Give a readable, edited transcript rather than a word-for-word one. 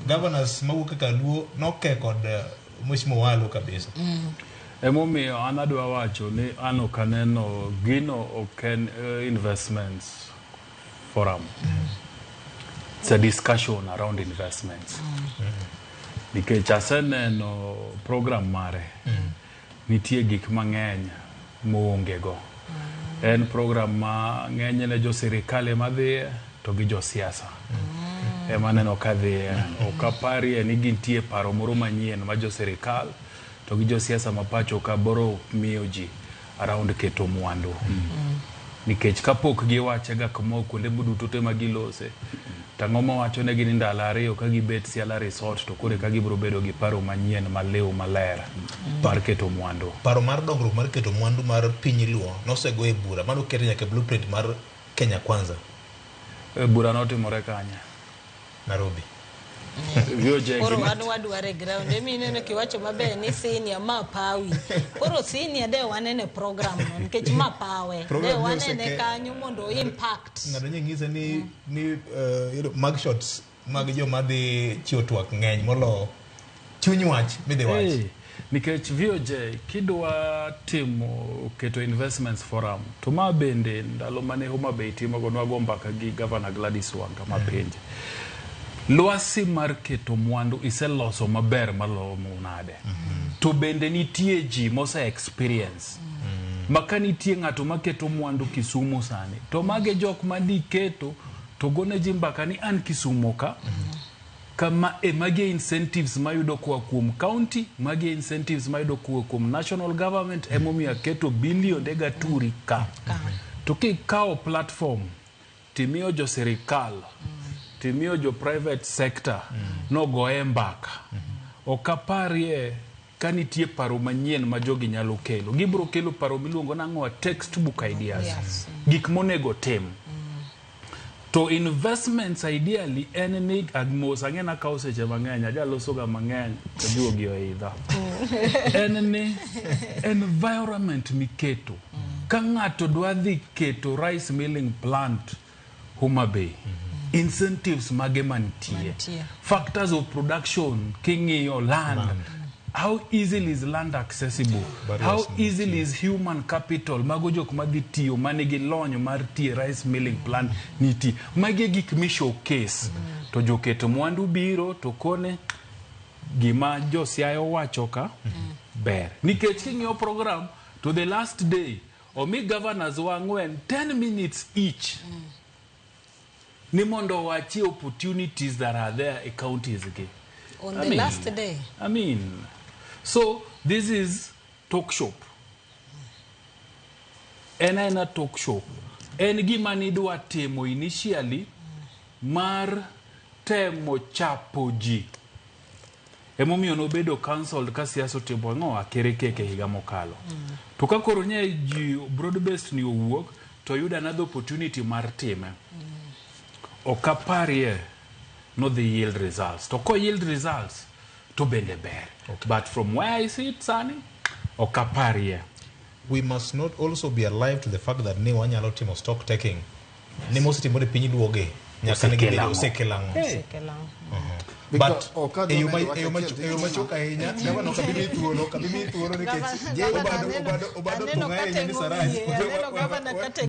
Governors mawuok kaka Luo noke kod Mheshimiwa Walo kabisa. Emomiyo an adwa wacho ni an ok aneno gino, ok en investments forum. It's a discussion around investments. Nikech aseneno program mare, nitie gik mang'eny moonge go. En program ma ng'enyne jo sirikal ema dhiye to gi josiasa ema aneno ka dhiye. Ok aparie ni gintie paro moro manyien ma jo sirikal to gi josiasa ma pacho ka boro miyo ji around keto mwandu. Nikech kapok giwache ga kamo kuonde duto te ma gilose, to ang'o mawacho negi ni ndalo 2 ka gibet Siala Resort to koro eka gibiro bedo gi paro manyien maliw maler mar keto mwandu? Paro mar dongruok mar keto mwandu mar piny Luo nosego e bura mano kete nyaka e blueprint mar Kenya Kwanza. Bura notimore kanye? Nairobi. VOJ. Koro wan wadware ground emi ineno kiwacho maber ni senior ma pawi. Koro senior de wanene program no nikech ma pawe. De Program ni wanene kanyo mondo impact. Ng'ato nye ng'ise ni mug shots mag joma dhi chiwo twak ng'eny molo chuny wach midhi wach. Hey, nikech VOJ kidwa timo keto investments forum to ma bende ndalo mane Homa Bay timogo nwago mbaka gi Governor Gladys Wanga mapenje lwasi mar keto mwandu iseloso maber malomo nade, to bende nitie ji mose experience ma ka nitie ng'ato maketo mwandu Kisumu sani to mage jok madiketo to gone ji mbaka ni an Kisumu ka kama e magi e incentives mayudo koa kuom county, magi e incentives mayudo koa kuom national government, emomiyo aketo bilionde gaturi ka. To kikawo platform timiyo jo sirikal, timiyo jo private sector nogoye mbaka, ok aparie ka nitie paro manyien ma jogi nyalo kelo. Gibiro kelo paro miluongo nang'o? Textbook ideas, gik monego tim. To investments ideally en ni mos ang'e nakawo seche mang'eny ajalosoga mang'eny to juogi oidha. En ni environment miketo ka ng'ato dwa dhi keto rice milling plant Homa Bay, incentives mage mantie? Mantie. Factors of production king'iyo land, how easily is land accessible? Barriers How nitie. easily is human capital, mago jok madhi tiyo manigi lony mar tiyo e rice milling plant nitie? Magi e gik mi showcase to joket mwandu biro to kone gima jo Siaya owacho ka ber, nikech king'iyo program to the last day omi governors wa ang'wen 10 minutes each ni mondo owachi opportunities that are there e counties gi. On I the mean, last day. I mean, so this is talk shop. En aena talk shop. En gima nidwa timo initially mar temo chapo ji. Emomiyo nobedo cancelled ka siasa otimo ang'o akerekeke higa mokalo. To ka koro nye ji broad based ni owuok to yudo another opportunity mar time. Ok aparie nodhi yield results. To ko yield results to bende ber. But from where I sit sani, ok aparie. We must not also be alive to the fact that ni wanyalo timo stock taking ni mosetimore piny Luoge nyaka ne gibedo Osekelo ang'o? osekelo ang'o. Hey. Osekelo ang'o? But Ok e yo adwa ma- medo wach e yo achiel, e yo machuok ahinya, gavana, ok abi miyi thuolo, ok abi miyi thuolo nikech Gavana, Obado aneno thung' ka ahinya ni teng'o Saraj. wiye, aneno gavana ka teng'o.